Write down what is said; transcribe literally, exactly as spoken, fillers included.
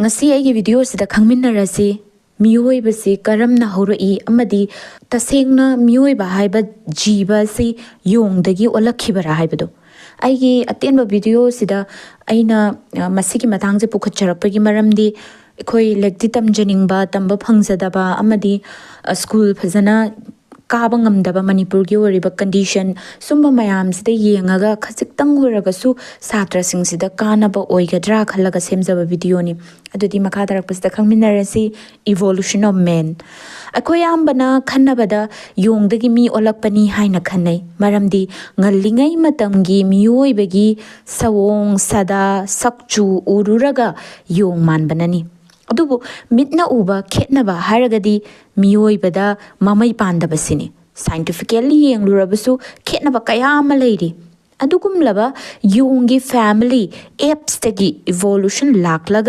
ꯉꯁꯤ ꯑꯩꯒꯤ ꯚꯤꯗꯤꯑꯣꯁꯤꯗ ꯈꯪꯃꯤꯟꯅꯔꯁꯤ, ꯃꯤꯑꯣꯏꯕꯁꯤ ꯀꯔꯝꯅ ꯍꯧꯔꯛꯏ ꯑꯃꯗꯤ ꯇꯁꯦꯡꯅ ꯃꯤꯑꯣꯏꯕ ꯍꯥꯏꯕ ꯖꯤꯕ ꯑꯁꯤ ꯌꯣꯡꯗꯒꯤ ꯑꯣꯜꯂꯛꯈꯤꯕꯔꯥ ꯍꯥꯏꯕꯗꯣ꯫ ꯑꯩꯒꯤ ꯑꯇꯦꯟꯕ ꯚꯤꯗꯤꯑꯣꯁꯤꯗ ꯑꯩꯅ, ꯑ, ꯃꯁꯤꯒꯤ ꯃꯇꯥꯡꯁꯦ ꯄꯨꯈꯠꯆꯔꯛꯄꯒꯤ ꯃꯔꯝꯗꯤ, ꯑꯩꯈꯣꯏ ꯂꯥꯏꯔꯤꯛꯇꯤ ꯇꯝꯖꯅꯤꯡꯕ, ꯇꯝꯕ ꯐꯪꯖꯗꯕ ꯑꯃꯗꯤ, ꯑ, ꯁ꯭ꯀꯨꯜ ꯐꯖꯅ ꯀꯥꯕ ꯉꯝꯗꯕ ꯃꯅꯤꯄꯨꯔꯒꯤ ꯑꯣꯏꯔꯤꯕ ꯀꯟꯗꯤꯁꯟ, ꯁꯨꯝꯕ ꯃꯌꯥꯝꯁꯤꯗ ꯌꯦꯡꯉꯒ ꯈꯖꯤꯛꯇꯪ ꯑꯣꯏꯔꯒꯁꯨ ꯁꯥꯇ꯭ꯔꯁꯤꯡꯁꯤꯗ ꯀꯥꯟꯅꯕ ꯑꯣꯏꯒꯗ꯭ꯔꯥ ꯈꯜꯂꯒ ꯁꯦꯝꯖꯕ ꯚꯤꯗꯤꯑꯣꯅꯤ꯫ ꯑꯗꯨꯗꯤ ꯃꯈꯥ ꯇꯥꯔꯛꯄꯁꯤꯗ ꯈꯪꯃꯤꯟꯅꯔꯁꯤ꯫ Evolution of Man꯫ ꯑꯩꯈꯣꯏ ꯑꯌꯥꯝꯕꯅ ꯈꯟꯅꯕꯗ ꯌꯣꯡꯗꯒꯤ ꯃꯤ ꯑꯣꯜꯂꯛꯄꯅꯤ ꯍꯥꯏꯅ ꯈꯟꯅꯩ, ꯃꯔꯝꯗꯤ ꯉꯜꯂꯤꯉꯩ ꯃꯇꯝꯒꯤ ꯃꯤꯑꯣꯏꯕꯒꯤ ꯁꯑꯣꯡ ꯁꯥꯗꯥ ꯁꯛꯆꯨ ꯎꯔꯨꯔꯒ ꯌꯣꯡ ꯃꯥꯟꯕꯅꯅꯤ꯫ ꯑꯗꯨꯕꯨ ꯃꯤꯠꯅ ꯎꯕ ꯈꯦꯠꯅꯕ ꯍꯥꯏꯔꯒꯗꯤ ꯃꯤꯑꯣꯏꯕꯗ ꯃꯃꯩ ꯄꯥꯟꯗꯕꯁꯤꯅꯤ꯫ Scientifically ꯌꯦꯡꯂꯨꯔꯕꯁꯨ ꯈꯦꯠꯅꯕ ꯀꯌꯥ ꯑꯃ ꯂꯩꯔꯤ꯫ ꯑꯗꯨꯒꯨꯝꯂꯕ ꯌꯣꯡꯒꯤ family apesꯇꯒꯤ evolution ꯂꯥꯛꯂꯒ